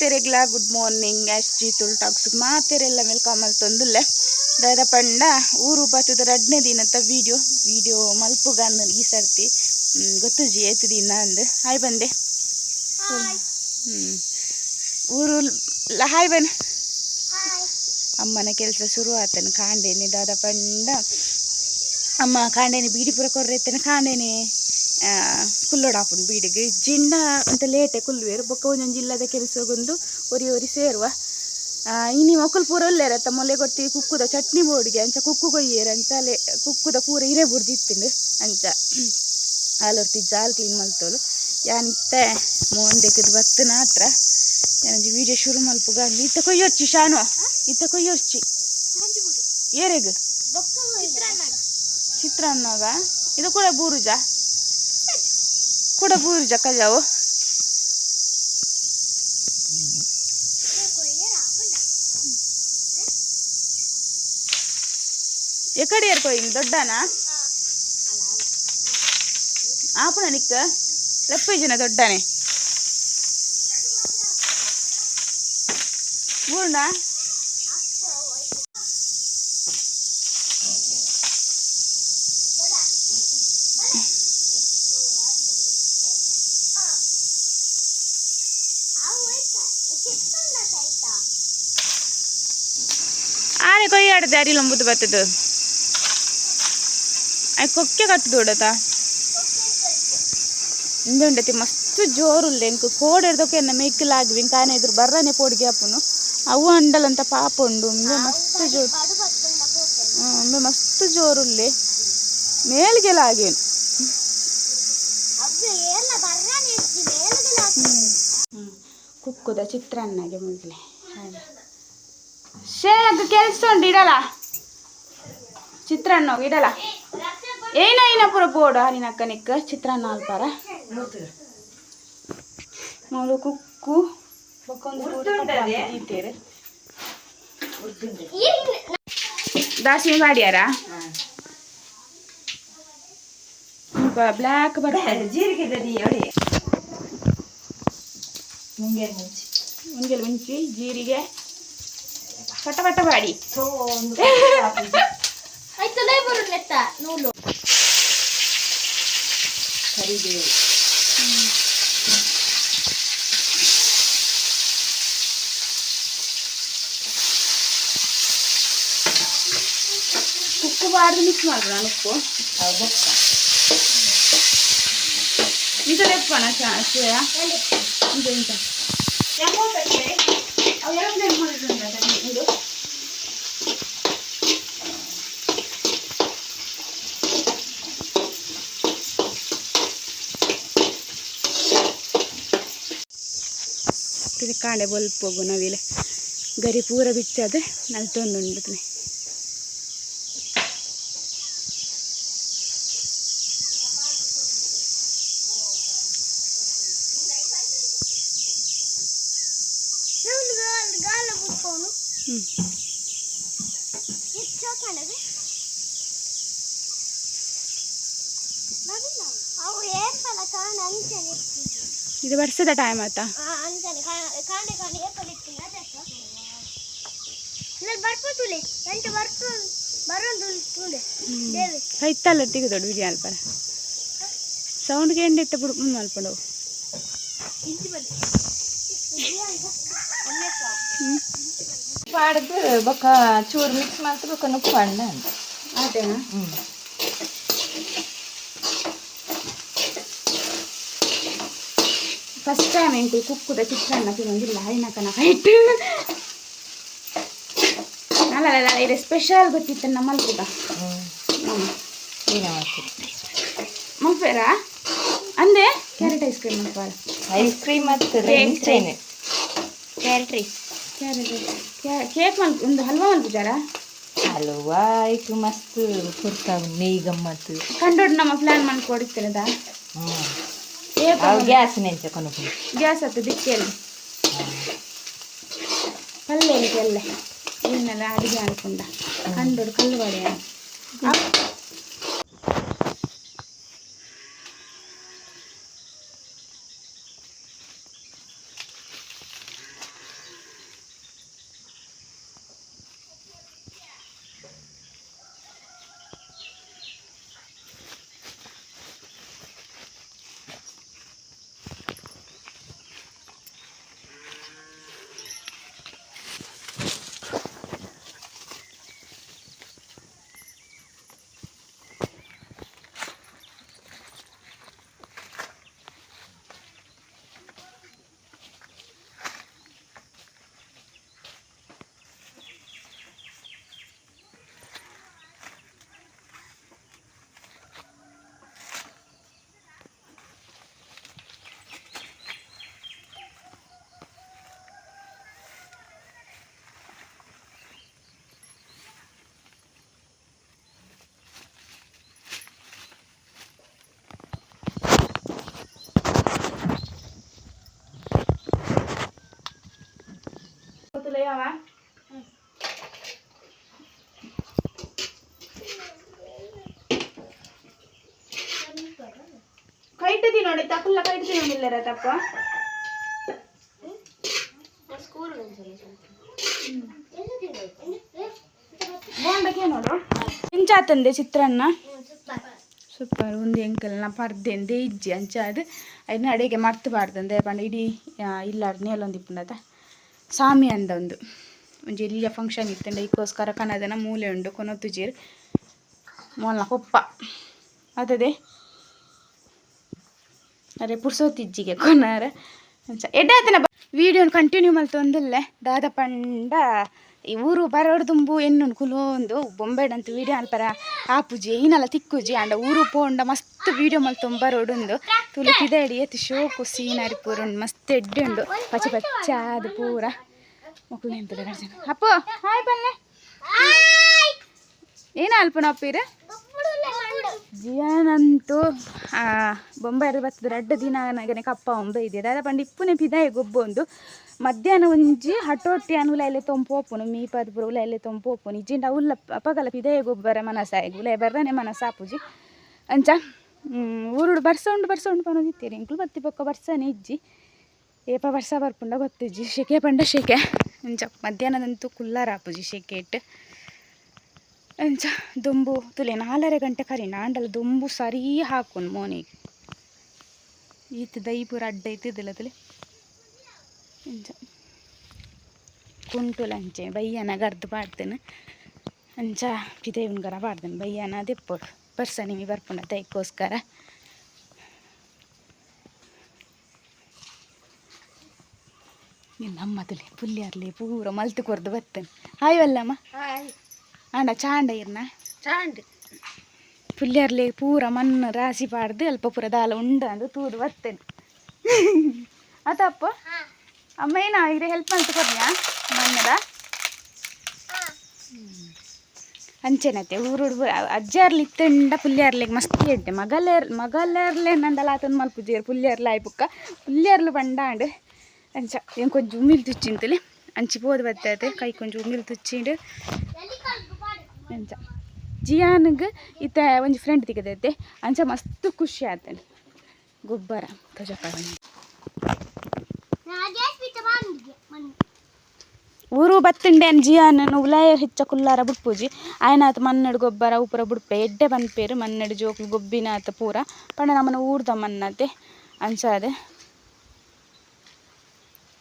ಮಾತೆರೆಗ್ಲ good morning S G Tulu talks ಮಾತೆರೆಲ್ಲ welcome ಮಲ್ತೊಂದುಲ್ಲೆ ದಾದ ಪಂಡ ಊರು ಬತ್ತದ ರಡ್ನೇ ದಿನತ್ತ ವಿಡಿಯೋ ವಿಡಿಯೋ ಮಲ್ಪುಗ ಅಂದ್ ಈ ಸರ್ತಿ ಗೊತ್ತುಜಿ ಏತ್ ದಿನ ಅಂದ್ ಹಾಯ್ ಬಂದೆ. ಊರು ಹಾಯ್ ಬನ್. ಅಮ್ಮನ ಕೆಲಸ ಶುರು ಆತನ ಕಾಂಡೇನೆ ದಾದ ಪಂಡ ಅಮ್ಮ ಕಾಂಡೇನೆ ಬೀಡಿ ಪೂರ ಕೊರ್ರೆತ್ತನ ಕಾಂಡೇನೆ ಕುಲ್ಲೋಡಾಪುಂಡು ಬೀಡಿಗೆ ಜಿಂಡ ಅಂತ ಲೇಟೆ ಕುಲ್ಲುವೆರು ಬೊಕ್ಕ ಒಂಜೊಂಜಿ ಇಲ್ಲದ ಕೆಲಸಗೊಂದು ಒರಿ ಒರಿ ಸೇರುವ. ಇನಿ ಮೊಕುಲು ಪೂರ ಉಲ್ಲೇರತ್ತ ಮೊಲೆ ಕೊರ್ತಿ ಕುಕ್ಕುದ ಚಟ್ನಿ ಬೋಡಿಗೆ ಅಂಚ ಕುಕ್ಕು ಕೊಯ್ಯೇರು ಅಂಚ ಅಲೆ ಕುಕ್ಕುದ ಪೂರ ಇರೆ ಬುಡ್ದಿತ್ತುಂಡು ಅಂಚ ಆಲೊರ್ತಿ ಜಾಲ್ ಕ್ಲೀನ್ ಮಲ್ತೋಲು. ಯಾನ್ ಇತ್ತೆ ಮೋಂದೆಕ್ದ್ ಬತ್ತಿನ ಹತ್ರ ಯಾನೊಂಜಿ ವೀಡಿಯೋ ಶುರು ಮಲ್ಪುಗ ಇತ್ತೆ ಕೊಯ್ಯೊರ್ಚಿ ಶಾನು ಇತ್ತೆ ಕೊಯ್ಯೊರ್ಚಿ ಏರೆಗ್ ಚಿತ್ರಾನ್ನಗ ಇದು ಕೂಡ ಬೂರುಜ ಕೂಡ ಬೂರುಜ ಕಜಾವು ಎಕಡೆ ಏರ್ಕೊಯ್ಯಿನ್ ದೊಡ್ಡನಾ ಆಪುಣ ನಿಕ್ಕ ಲೆಪ್ಪುಜಿನ ದೊಡ್ಡನೆ ಬೂರ್ಣ. ಆನೆ ಕೊಯ್ಯಾಡದೆ ಅರಿಲಂಬುದು ಬತ್ತದು I ಕೊಕ್ಕೆ ಕಟ್ಟುದೋಡತ ಇಂದುಂಡತಿ ಮಸ್ತ್ ಜೋರುಲ್ಲೆ ಎಂಕ್ ಕೋಡೆರ್ದೊಕೆ ಎನ್ನ ಮೆಯ್ಕಲಾಗ್ವಿ ಇಂಕ ಆನೆ ಎದುರು ಬರ್ರನೆ ಪೋಡಿಗೆ ಆಪುನು ಅವು ಅಂಡಲಂತ ಪಾಪ ಉಂಡು ಉಂಬೆ ಮಸ್ತ್ ಜೋರು ಉಂಬೆ ಮಸ್ತ್ ಜೋರುಲ್ಲೆ ಮೇಲ್ಗೆಲ ಆಗೇನು. ಕುಕ್ಕುದ ಚಿತ್ರಾನ್ನಗೆ ಮುಗಿಲೆ ಶೇ ಅದು ಕೆಲಸ ಉಂಡು ಇಡಲ ಚಿತ್ರಾನ್ನ ಇಡಲ ಏನ ಏನ ಪೂರ ಬೋಡು ಹರಿನಕ್ಕ ನಿಕ್ಕ ಚಿತ್ರಾನ್ನ ಅಲ್ಪಾರ ಮೂಲು ಕುಕ್ಕು ಬೊಕ್ಕೊಂದು ದಾಸಿಮಿ ಮಾಡ್ಯಾರ ಬ್ಲ್ಯಾಕ್ ಬರ್ತದೆ. ಜೀರಿಗೆ ದಡಿ ಮುಂಗೇರ್ ಮುಂಚಿ ಮುಂಜಾನೆ ಮುಂಚಿ ಜೀರಿಗೆ ಪಟ ಪಟ ಮಾಡಿ. ಕರಿಬೇವು ಕುಕ್ಕು ಬಾರ್ದು ಮಿಕ್ಸ್ ಮಾಡ್ಬೋಣ ಉಪ್ಪು ಅವು ಬೊಕ್ಕ ಇಂಚ ಲೆಪ್ಪಣ ಶ್ರೇಯ ಇಂಚ ಇಂಚ ಇದು ಇದು ಕಾಂಡೆ ಬೊಲ್ಪೋಗು ನವಿಲೆ ಗರಿ ಪೂರ ಬಿಚ್ಚದು ನಲ್ತೊಂದುಂಡು. ಇದು ವರ್ಷದ ಟೈಮ್ ಆತಾ. ಕೈತಲ್ಲ ತಿಗು ದೊಡ್ಡ ವಿಜಯ ಅಲ್ಪರ ಸೌಂಡ್ ಕೇಂಡಿತ್ತ ಬಿಡು ಮುಂದೆ ಮಲ್ಪಂಡು. ಪಾಡ್ದು ಬೊಕ್ಕ ಚೂರು ಮಿಕ್ಸ್ ಮಾಡ್ತು ಬೊಕ್ಕ ನುಪ್ಪು ಅಣ್ಣ. ಆತೇನಾ? ಹ್ಞೂ. ಫಸ್ಟ್ ಟೈಮ್ ಎಂಕು ಕುಕ್ಕುದ ಚಿತ್ರಾನ್ನ ತಿನ್ನೊಂದಿಲ್ಲ ಹೈನಕನ ಹೈಟ್ ಅಲ್ಲ ಅಲ್ಲ ಇದು ಸ್ಪೆಷಲ್ ಗೊತ್ತಿತ್ತು ನಮ್ಮ ಮಲ್ಪುಗ. ಹ್ಞೂ. ನಮ್ಮ ಏನ ಮಾಡ್ತೀರಿ? ಮಲ್ಪೇರಾ ಅಂದೆ ಕ್ಯಾರೆಟ್ ಐಸ್ ಕ್ರೀಮ್ ಮಲ್ಪಾರ. ಐಸ್ ಕ್ರೀಮ್ ಮತ್ತು ಇಂಚೇನೆ. ಕ್ಯಾರೆಟ್ ರೈಸ್ ಕ್ಯಾರೆಟ್ ಕೇಕ್ ಮಲ್ಪ ಒಂದು ಹಲ್ವಾ ಮಲ್ಪುಜಾರ. ಹಲ್ವಾ ಐಕ್ ಮಸ್ತ್ ಪುರ್ತಾವ್ ನೆಯ್ ಗಮ್ಮತ್ತು. ಕಂಡೋಡ್ ನಮ್ಮ ಪ್ಲಾನ್ ಮಾಡ್ಕೊಡಿತ್ತೇನದ. ಹ್ಞೂ, ಅವು ಗ್ಯಾಸ್ ನೆಂಚ ಕೊನಪು. ಗ್ಯಾಸ್ ಹತ್ತು ದಿಕ್ಕೆಲ್ಲ ಪಲ್ಯ ಎಲ್ಲ ಏನೆಲ್ಲ ಅಡುಗೆ ಅನ್ಕೊಂಡ ಕಂಡೋಡು ಕಲ್ಲು ಬಾಡಿ. ನೋಡಿ ತಕುಲ್ಲ ಕೈಟ್ ತಿನ್ನೋದಿಲ್ಲರ ತಪ್ಪ. ಬೋಂಡಕ್ಕೆ ನೋಡು ಇಂಚಾತಂದೆ ಚಿತ್ರಾನ್ನ ಸೂಪರ್. ಒಂದು ಎಂಕಲ್ನ ಪರ್ದೆಂದೆ ಇಜ್ಜಿ ಅಂಚ ಅದು ಐನ ಅಡಿಗೆ ಮರ್ತು ಬಾರ್ದಂದೆ ಪಂಡ ಇಡೀ ಇಲ್ಲಾಡ್ ನೇಲೊಂದು ಇಪ್ಪುಂಡತ ಸಾಮಿ ಅಂದ ಒಂದು ಒಂಜಿ ಎಲ್ಲಿಯ ಫಂಕ್ಷನ್ ಇತ್ತಂಡ ಇಕ್ಕೋಸ್ಕರ ಕನದನ ಮೂಲೆ ಉಂಡು ಕೊನೊತ್ತುಜೀರ್ ಮೊಲ್ನ ಕೊಪ್ಪ ಅದೇ ಅರೆ ಪುರ್ಸೋತಿಜ್ಜಿಗೆ ಕೊನಾರ ಅಂಚ ಎಡ್ಡೆ ಆತನ ವೀಡಿಯೋನ ಕಂಟಿನ್ಯೂ ಮಲ್ತೊಂದುಲ್ಲೆ ದಾದ ಪಂಡ ಈ ಊರು ಬರೋಡು ದುಂಬು ಎನ್ನುಂಡು ಕುಲೊಂದು ಬೊಂಬೆಡಂತ ವೀಡಿಯೋ ಅಲ್ಪರ ಆಪುಜಿ ಏನಲ್ಲ ತಿಕ್ಕುಜಿ ಅಂಡ ಊರು ಪೋಂಡ ಮಸ್ತ್ ವೀಡಿಯೋ ಮಲ್ತೊಂದು ಬರೋಡುಂದು ತುಲು ಪಿದಾಡಿ ಏತ್ ಶೋಕು ಸೀನರಿ ಪೂರ ಉಂಡು ಮಸ್ತ್ ಎಡ್ಡೆ ಉಂಡು ಪಚ್ಚೆ ಪಚ್ಚೆ ಆದ್ ಪೂರ ಮೊಕುಲು ನೆಂಪುಲೆ ರಡ್ಡ್ ಜನ. ಅಪ್ಪು ಹಾಯ್ ಪಲ್ಲೆ ಏನ ಅಲ್ಪನ ಅಪ್ಪೀರ್ ಜಿಯಾನಂತೂ ಬೊಂಬಾಯಿ ಬತ್ತದ ರಡ್ಡ್ ದಿನ ನಗನೆ ಕಪ್ಪ ಒಂಬ ಇದೆ ದಾದ ಪಂಡ ಇಪ್ಪುನೆ ಪಿದಾಯಿ ಗೊಬ್ಬೊಂದು ಮಧ್ಯಾಹ್ನ ಒಂಜಿ ಹಟೋಟಿ ಅನ್ ಉಲಾಯಿಲೆ ತೊಂಪೋಪುನು ಮೀಪದ್ ಪೂರ ಉಲಾಯಿಲೆ ತೊಂಪೋಪುನು ಇಜ್ಜಿಂಡ ಉಲ್ಲ ಅಪಗಲ ಪಿದಾಯಿ ಗೊಬ್ಬರ ಮನಸಾಯಗ್ ಉಲಾಯಿ ಬರ್ರನೆ ಮನಸಾಪುಜಿ ಅಂಚ ಊರುಡು ಬರ್ಸ ಉಂಡು ಬರ್ಸ ಉಂಡು ಪನೊಂದಿತ್ತೆರ್ ಎಂಕುಲು ಬತ್ತಿ ಬೊಕ್ಕ ಬರ್ಸನೆ ಇಜ್ಜಿ ಏಪ ಬರ್ಸ ಬರ್ಪುಂಡ ಗೊತ್ತಿಜ್ಜಿ ಶೆಕೆ ಪಂಡ ಶೆಕೆ ಅಂಚ ಮಧ್ಯಾಹ್ನದಂತೂ ಕುಲ್ಲಾರ ಆಪುಜಿ ಶೆಕೆಟ್ ಅಂಚ ದೊಂಬು ತುಲೆ ನಾಲರೆ ಗಂಟೆ ಕರೀಂಡ ಆಂಡಲ ದೊಂಬು ಸರಿ ಹಾಕುನು ಮೋನೆಗ್ ಈತ್ ದೈ ಪೂರ ಅಡ್ಡ ಇತ್ತಿದ್ದಿಲ್ಲ ತುಲೆ ಅಂಚ ಕುಂಟುಲ ಅಂಚೆ ಬಯ್ಯನ ಗರ್ದ್ ಪಾಡ್ತೇನೆ ಅಂಚ ಪಿದಯಿ ಉಂಗರ ಪಾಡ್ತೇನೆ ಬಯ್ಯನ ದೆಪ್ಪೊಡು ಬರ್ಸ ನಿಮಿ ಬರ್ಪುಂಡ ದೈಕ್ಕೋಸ್ಕರ ನಿನ್ನ ಅಮ್ಮ ತುಲೆ ಪುಲ್ಯಾರ್ಲೆ ಪೂರ ಮಲ್ತು ಕೊರ್ದು ಬತ್ತೇನೆ ಹಾಯ್ ವಲ್ಲಮ್ಮ ಆಂಡ ಚಾಂಡ ಇರ್ನ ಚಾಂಡ್ ಪುಲ್ಯಾರ್ಲೆ ಪೂರ ಮಣ್ಣು ರಾಸಿ ಪಾಡ್ದು ಅಲ್ಪ ಪೂರ ದಾಲ ಉಂಡು ಅಂದು ತೂದು ಬರ್ತೇನೆ ಆತಪ್ಪ ಅಮ್ಮ ಏನ ಇರೆ ಹೆಲ್ಪ್ ಮಲ್ತು ಕೊರ್ನ್ಯಾ ಮಣ್ಣದ ಅಂಚೆನತೆ ಊರುಡು ಅಜ್ಜಾರ್ಲಿ ಇತ್ತಂಡ ಪುಲ್ಯಾರ್ಲೆಗ್ ಮಸ್ತ್ ಎಡ್ಡೆ ಮಗಲೇರ್ ಮಗಲೇರ್ಲೆ ನಂಡಲ ಆತೊಂದು ಮಲ್ಪುಜೇರು ಪುಲ್ಯಾರ್ಲ ಆಯ್ಪುಕ್ಕ ಪುಲ್ಯಾರ್ಲು ಪಂಡಾಂಡ್ ಅಂಚ ಏನ್ ಕೊಂಚ ಉಮಿಲ್ ತುಚ್ಚಿಂತಲೆ ಅಂಚಿ ಪೋದು ಬತ್ತತೆ ಕೈ ಕೊಂಚ ಉಮಿಲ್ ತುಚ್ಚಿಂಡು ಅಂಚ ಜಿಯಾನ್ಗ್ ಇತ್ತ ಒಂಜಿ ಫ್ರೆಂಡ್ ತಿಕ್ಕದೈತೆ ಅಂಚ ಮಸ್ತ್ ಖುಷಿ ಆತನೆ ಗೊಬ್ಬರ ತಜಪ್ಪ ಊರು ಬತ್ತುಂಡೆ ಅನ್ ಜಿಯಾನನ್ ಉಲಾಯ ಹೆಚ್ಚ ಕುಲ್ಲಾರ ಬುಡ್ಪುಜಿ ಆಯನಾತ್ ಮಣ್ಣಡ್ ಗೊಬ್ಬರ ಉಪುರ ಬುಡ್ಪೆ ಎಡ್ಡೆ ಪನ್ಪೇರು ಮಣ್ಣಡ್ ಜೋಕುಲು ಗೊಬ್ಬಿನಾತ್ ಪೂರ ಪಂಡ ನಮನ ಊರ್ದ ಮಣ್ಣತೆ ಅಂಚಾದ್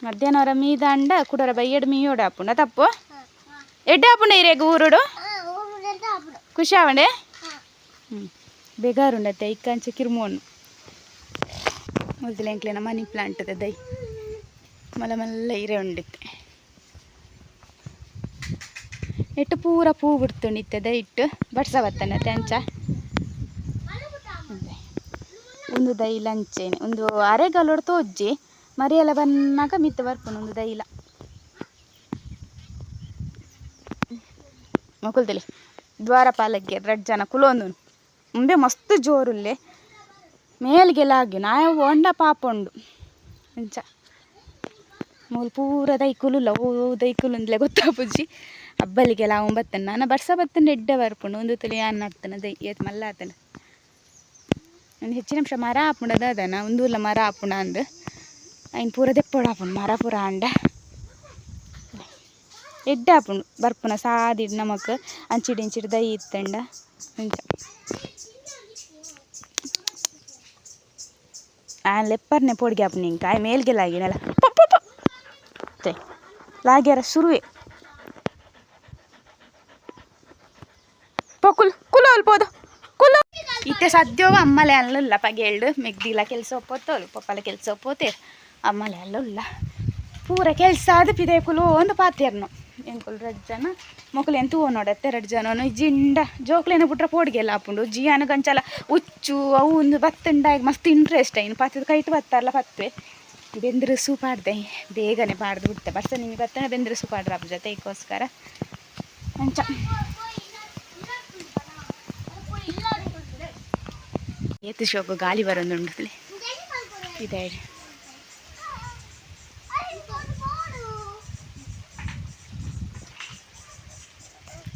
ಮಧ್ಯಾಹ್ನ ವರ ಮೀದಾಂಡ ಕುಡೊರ ಬಯ್ಯಡ್ ಮೀಯೋಡು ಆಪುಂಡ ತಪ್ಪು ಎಡ್ಡೆ ಆಪುಂಡ ಇರೆಗ್ ಊರುಡು ಖುಷಿ ಆವಂಡೆ ಬೇಗಾರುಂಡತ್ತೆ ಇಕ್ಕಂಚ ಕಿರ್ಮೋನು ಮುಲ್ತಲೆ ಎಂಕ್ಲೆನ ಮನಿ ಪ್ಲಾಂಟ್ ದೈ ಮಲ್ಲ ಮಲ್ಲ ಇರೆ ಉಂಡಿತ್ತೆ ನೆಟ್ಟು ಪೂರ ಪೂ ಬಿಡ್ತುಂಡಿತ್ತೆ ದೈಟ್ ಬರ್ಸ ಬತ್ತನತೆ ಅಂಚ ಒಂದು ದೈಲ ಅಂಚೆನೆ ಒಂದು ಅರೆಗಲೊಡ್ ತೋಜ್ಜಿ ಮರಿಯಲ ಬನ್ನಾಗ ಮಿತ್ತ ಬರ್ಪುಂಡು ಒಂದು ದೈಲ ಮೊಕುಲ್ತಲೆ ದ್ವಾರಪಾಲಕ್ಕೆ ರಡ್ಡ್ ಜನ ಕುಲೊಂದು ಉಂಬೆ ಮಸ್ತ್ ಜೋರುಲ್ಲೆ ಮೇಲ್ಗೆಲ್ಲ ಆಗಿ ನಾಯ ಒಂಡ ಪಾಪ ಉಂಡು ಅಂಚ ಮೂಲು ಪೂರ ದೈಕುಲುಲ್ಲ ಓ ದೈಕುಲು ಅಂದ್ಲೆ ಗೊತ್ತಾಪುಜಿ ಅಬ್ಬಲಿಗೆಲ್ಲ ಅವನ್ ಬತ್ತನ ನಾನ ಬರ್ಸ ಬತ್ತನ ಎಡ್ಡೆ ಬರ್ಪುಂಡು ಒಂದು ತುಲಿ ಅನ್ನ ಆತನ ದೈ ಏತ್ ಮಲ್ಲ ಆತನ ಒಂದು ಹೆಚ್ಚಿನ ನಿಮಿಷ ಮರ ಆಪುಂಡ ದಾದನ ಒಂದು ಮರ ಆಪುಂಡ ಅಂದ್ ಐನ್ ಪೂರ ದೆಪ್ಪೊಡು ಆಪುಂಡು ಮರ ಪೂರ ಆಂಡ ಎಡ್ಡೆ ಆಪುಂಡು ಬರ್ಪುನ ಸಾದಿಡ್ ನಮಕ್ ಅಂಚಿಡ್ ಇಂಚಿಡ್ ದೈ ಇತ್ತಂಡ ಅಂಚ ಆನ್ ಲೆಪ್ಪರ್ನೆ ಪೋಡಿಗೆ ಆಪುಂಡು ಇಂಕ ಆಯ್ ಮೇಲ್ಗೆ ಲಾಗಿನಲ್ಲ ಪೊ ಲಾಗ್ಯಾರ ಶುರುವೆ ಪೊಕುಲ್ ಕುಲೋಲ್ ಪೋದು ಕುಲು ಇತ್ತೆ ಸದ್ಯೋಗ ಅಮ್ಮಲೆ ಅಲ್ಲುಲ್ಲ ಪಗೆಲ್ಡು ಮೆಗ್ದಿಲ ಕೆಲಸ ಒಪ್ಪೋತೋಲು ಪಪ್ಪಲ ಕೆಲಸ ಒಪ್ಪೋತೇರು ಅಮ್ಮಲೆ ಅಲ್ಲುಲ್ಲ ಪೂರ ಕೆಲಸ ಆದ್ ಪಿದೈ ಕುಲು ಒಂದು ಪಾತೆರ್ನು ಎಂಕುಲು ರಡ್ಡ್ ಜನ ಮೊಕುಲು ಎಂತ ನೋಡತ್ತೆ ರಡ್ಡ್ ಜನನು ಜಿಂಡ ಜೋಕ್ಲೆನ ಬುಟ್ರ ಪೋಡಿಗೆಲ್ಲ ಆಪುಂಡು ಜಿಯಾನ ಗಂಚಲ ಉಚ್ಚು ಅವು ಒಂದು ಬತ್ತುಂಡ ಮಸ್ತ್ ಇಂಟ್ರೆಸ್ಟ್ ಐನು ಪತ್ತದ ಕೈಟ್ ಬತ್ತಾರಲ್ಲ ಪತ್ವೆ ಬೆಂದ್ರೆ ಸೂ ಪಾಡ್ದೆ ಬೇಗನೆ ಪಾಡ್ದು ಬಿಡ್ತೆ ಬರ್ಸ ನಿಮಗೆ ಬತ್ತನೆ ಬೆಂದ್ರೆ ಸೂ ಪಾಡ್ರ ಜೊತೆ ಇದಕ್ಕೋಸ್ಕರ ಅಂಚ ಏತ್ ಶೋಕು ಗಾಳಿ ಬರೋದುಂಡು ಇದೆ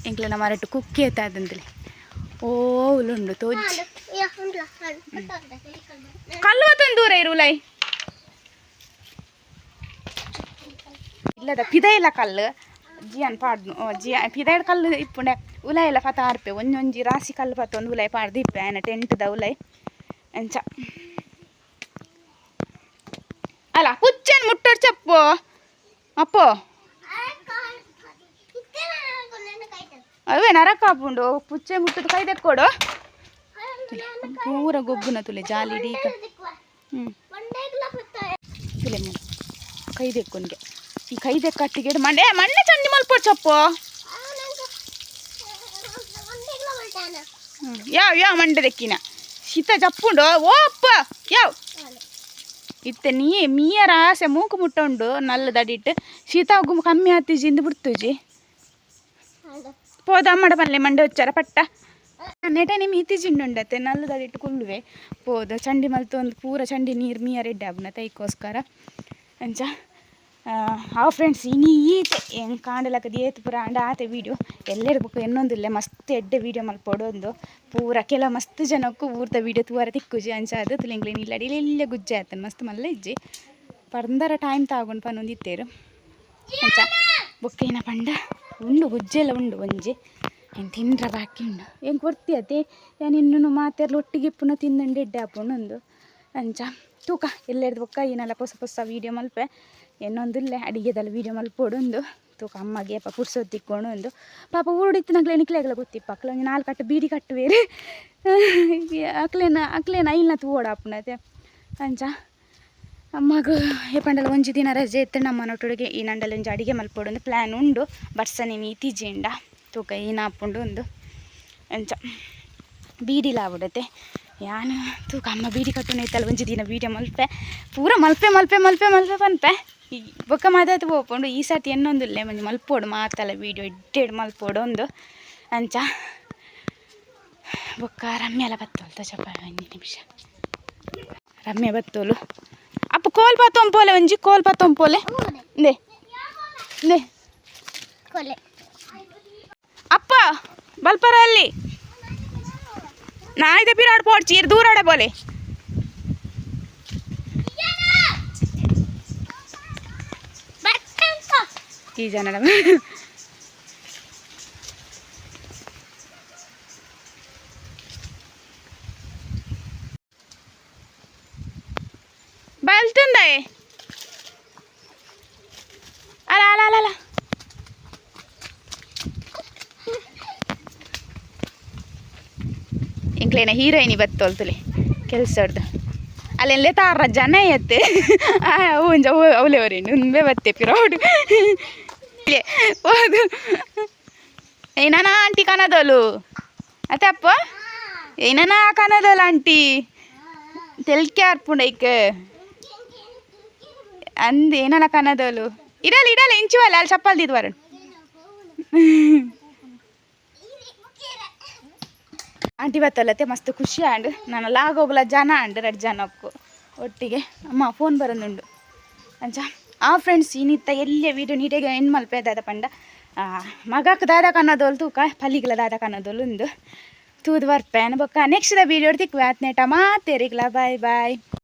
ಎಂಕ್ಲೆನ ಮರಟ್ ಕುಕ್ಕಿ ಏತಾದಂತಲೆ ಓ ಉಲುಂಡು ತೋಜ್ ಕಲ್ಲು ಮತ್ತೊಂದು ದೂರ ಇರು ಉಲೈ ಇಲ್ಲದ ಪಿದೈಲ ಕಲ್ಲು ಜಿಯಾನ್ ಪಾಡ್ನು ಜಿಯಾ ಪಿದೈಡ್ ಕಲ್ಲು ಇಪ್ಪುಂಡೆ ಉಲಾಯಿಲ ಪತ ಆರ್ಪೆ ಒಂಜೊಂಜಿ ರಾಶಿ ಕಲ್ಲು ಪತ್ತೊಂದು ಉಲಾಯಿ ಪಾಡ್ದು ಇಪ್ಪೆ ಆಯನ ಟೆಂಟ್ದ ಉಲಾಯಿ ಅಂಚ ಅಲ್ಲ ಪುಚ್ಚನ್ ಮುಟ್ಟೋಡ್ ಚಪ್ಪು ಅಪ್ಪೋ ಅವೇ ನರಕ ಆಪುಂಡು ಪುಚ್ಚೆ ಮುಟ್ಟದ ಕೈ ದೆಕ್ಕೊಡು ಪೂರ ಗೊಬ್ಬುನ ತುಲೆ ಜಾಲಿ ಡೀಕ ಹ್ಞೂ ತುಲೆ ಕೈ ದೆಕ್ಕೊನ್ಗೆ ಈ ಕೈ ದೆಕ್ಕಟ್ಟಿಗೆ ಮಂಡೆ ಮಣ್ಣೆ ಚಂಡಿ ಮಲ್ಪೊಡು ಚಪ್ಪು. ಯಾವ ಯಾವ ಮಂಡೆ ದೆಕ್ಕಿನ ಶೀತ ಜಪ್ಪುಂಡು ಓ ಅಪ್ಪ ಯಾವ ಇತ್ತೆ ನೀ ಮೀಯರ ಆಸೆ ಮೂಕು ಮುಟ್ಟ ಉಂಡು ನಲ್ಲ ದಡಿಟ್ಟು ಶೀತ ಗುಮ್ ಕಮ್ಮಿ ಆತಿಜಿ ಇಂದು ಬಿಡ್ತುಜಿ ಪೋದ ಅಮ್ಮಡ ಪಲ್ಲೆ ಮಂಡೆ ಹೊಚ್ಚಾರ ಪಟ್ಟ ನೆಟನೆ ಮೀತಿ ಜಿಂಡುಂಡತ್ತೆ ನಲ್ಲ ದಡಿಟ್ಟು ಕುಲ್ಲುವೆ ಪೋದ ಚಂಡಿ ಮಲ್ತು ಒಂದು ಪೂರ ಚಂಡಿ ನೀರು ಮೀಯರ ಎಡ್ಡೆ ಆಪುನ ತೈಕೋಸ್ಕರ ಅಂಚ. ಆ ಫ್ರೆಂಡ್ಸ್ ಇನಿ ಈತೆ ಎಂಕ್ ಕಾಂಡಲಕ್ಕದ ಏತ್ ಪೂರ ಆಂಡ ಆತೆ ವೀಡಿಯೋ ಎಲ್ಲೆರ್ ಬೊಕ್ಕ ಎನ್ನೊಂದುಲ್ಲೆ ಮಸ್ತ್ ಎಡ್ಡೆ ವೀಡಿಯೋ ಮಲ್ಪೊಡು ಒಂದು ಪೂರ ಕೆಲ ಮಸ್ತ್ ಜನಕ್ಕು ಊರ್ದ ವೀಡಿಯೋ ತೂವರೆ ತಿಕ್ಕುಜಿ ಅಂಚಾದ್ ತುಲೆಂಗ್ಲೆನ್ ಇಲ್ಲಡ್ ಇಲ್ಲೆ ಗುಜ್ಜೆ ಆತನ್ ಮಸ್ತ್ ಮಲ್ಲ ಇಜ್ಜಿ ಪಂದರ ಟೈಮ್ ತಾಗೊಂಡು ಪನೊಂದಿತ್ತೆರ್ ಅಂಚ. ಬೊಕ್ಕ ಏನ ಪಂಡ ಉಂಡು ಗುಜ್ಜೆಲ ಉಂಡು ಒಂಜಿ ಏನ್ ತಿಂಡ್ರ ಬಾಕಿ ಉಂಡು ಎಂಕ್ ಒರ್ತಿ ಅತೆ ಯಾನ್ ಇನ್ನುನು ಮಾತೆರ್ಲ ಒಟ್ಟಿಗೆ ಇಪ್ಪುನ ತಿಂದಂಡ ಎಡ್ಡೆ ಆಪುಂಡು ಉಂದು ಅಂಚ. ತೂಕ ಎಲ್ಲೆರ್ದ್ ಬೊಕ್ಕ ಏನಲ್ಲ ಪೊಸ ಪೊಸ ವೀಡಿಯೋ ಮಲ್ಪೆ ಎನ್ನೊಂದುಲ್ಲೆ ಅಡಿಗೆದಲ್ಲ ವೀಡಿಯೋ ಮಲ್ಪೊಡು ಉಂದು. ತೂಕ ಅಮ್ಮಗೆ ಏಪ ಪುರ್ಸೊತ್ತು ತಿಕ್ಕೊಂಡು ಉಂದು ಪಾಪ ಊರುಡಿತ್ತಿನಕ್ಲೆ ನಿಕ್ಲೆಗ್ಲ ಗೊತ್ತಿಪ್ಪ ಅಕ್ಲೆ ಒಂಜಿ ನಾಲ್ ಕಟ್ಟು ಬೀಡಿ ಕಟ್ಟುವೆರ್ ಅಕ್ಲೆನ ಅಕ್ಲೆನ ಐಲ್ನ ತೂವೊಡಾಪುಂಡತೆ ಅಂಚ. ಅಮ್ಮಗ್ ಏಪಂಡಲ ಒಂಜಿ ದಿನ ರಜೆ ಇತ್ತ್ಂಡ ಅಮ್ಮನೊಟ್ಟುಗೆ ಈ ನಂಡಲ ಒಂಜಿ ಅಡಿಗೆ ಮಲ್ಪೊಡು ಅಂದ್ ಪ್ಲ್ಯಾನ್ ಉಂಡು ಬರ್ಸನೆ ಮೀತಿಜಿಂಡ ತೂಕ ಏನಾಪುಂಡು ಉಂದು ಅಂಚ. ಬೀಡಿಲ ಆವೊಡತೆ ಯಾನ್ ತೂಕ ಅಮ್ಮ ಬೀಡಿ ಕಟ್ಟುನ ಇತ್ತಲ್ಲ ಒಂಜಿ ದಿನ ವೀಡಿಯೋ ಮಲ್ಪೆ ಪೂರ ಮಲ್ಪೆ ಮಲ್ಪೆ ಮಲ್ಪೆ ಮಲ್ಪೆ ಪನ್ಪೆ ಈ ಬೊಕ್ಕ ಮಾತಾತ್ ಪೋಪುಂಡು ಈ ಸರ್ತಿ ಎನ್ನೊಂದುಲ್ಲೆ ಒಂಜಿ ಮಲ್ಪೊಡು ಮಾತಲ ವೀಡಿಯೋ ಎಡ್ಡೆಡ್ ಮಲ್ಪೊಡು ಉಂದು ಅಂಚ. ಬೊಕ್ಕ ರಮ್ಯಲ ಬತ್ತೋಲು ತೋಜಪ್ಪ ಒಂಜಿ ನಿಮಿಷ ರಮ್ಯ ಬತ್ತೋಲು ಅಪ್ಪ ಕೋಲ್ ಪತ್ತೊಂಪೋಲೆ ಒಂಜಿ ಕೋಲ್ ಪತ್ತೊಂಪೋಲೆ ಇಂದೆ ಇಂದೆ ಅಪ್ಪ ಬಲ್ಪರ ಅಲ್ಲಿ ನಾಯ್ದ ಪಿರಾಡ್ ಪೋಡ್ಚಿ ಇರ್ ದೂರ ಬೋಲೆ ಈ ಜನ ಬಲ್ತುಂದೆ ಅಲ್ಲ ಅಲ್ಲ ಅಲ್ಲ ಅಲ್ಲ ಎಂಕ್ಲೇನ ಹೀರೋಯಿನಿ ಬತ್ತೋಲ್ತುಲೆ ಕೆಲ್ಸಡ್ದು ಅಲ್ಲೆಲ್ಲೇ ತಾರ ಜನ ಎತ್ತೆ ಒಂಜ ಅವಲೆ ಅವರೇನು ಉಂಬೆ ಬತ್ತೆ ಪಿರೋಡು ಹೋದು ಏನಾನ ಆಂಟಿ ಕನದೋಲು ಅತ್ತೆ ಅಪ್ಪ ಏನಾನ ಕನದೋಲು ಆಂಟಿ ತೆಲ್ಕೆ ಆರ್ಪುಂಡ ಐಕ್ ಅಂದ್ ಏನಾನ ಕನದೋಲು ಇಡಲ್ಲ ಇಡಲ್ಲ ಇಂಚುವಲ್ಲ ಅಲ್ಲಿ ಚಪ್ಪಲ್ ದಿದ್ವರ ಆಂಟಿ ಬತ್ತಲ್ಲತ್ತೆ ಮಸ್ತ್ ಖುಷಿ ಆಂಡ್ ನಾನು ಲಾಗೋಗ್ಲ ಜನ ಆಂಡ್ ರಡ್ಡ್ ಜನಕ್ಕು ಒಟ್ಟಿಗೆ ಅಮ್ಮ ಫೋನ್ ಬರೋದುಂಡು ಅಂಚ. ಆ ಫ್ರೆಂಡ್ಸ್ ಇನಿತ್ತ ಎಲ್ಲೆ ವೀಡಿಯೋ ನೀಟಾಗಿ ಎಂಡ್ ಮಲ್ಪೆ ದಾದ ಪಂಡ ಮಗಕ್ ದಾದ ಕನ್ನದೋಲು ತೂಕ ಪಲ್ಲಿಗ್ಲ ದಾದ ಕನ್ನದೋಲು ಉಂದು ತೂದು ಬರ್ಪೆ ಬೊಕ್ಕ next the video ತಿಕ್ವೆ ಆತ್ನೇಟ ಮಾತೇರಿಗ್ಲ ಬಾಯ್ ಬಾಯ್.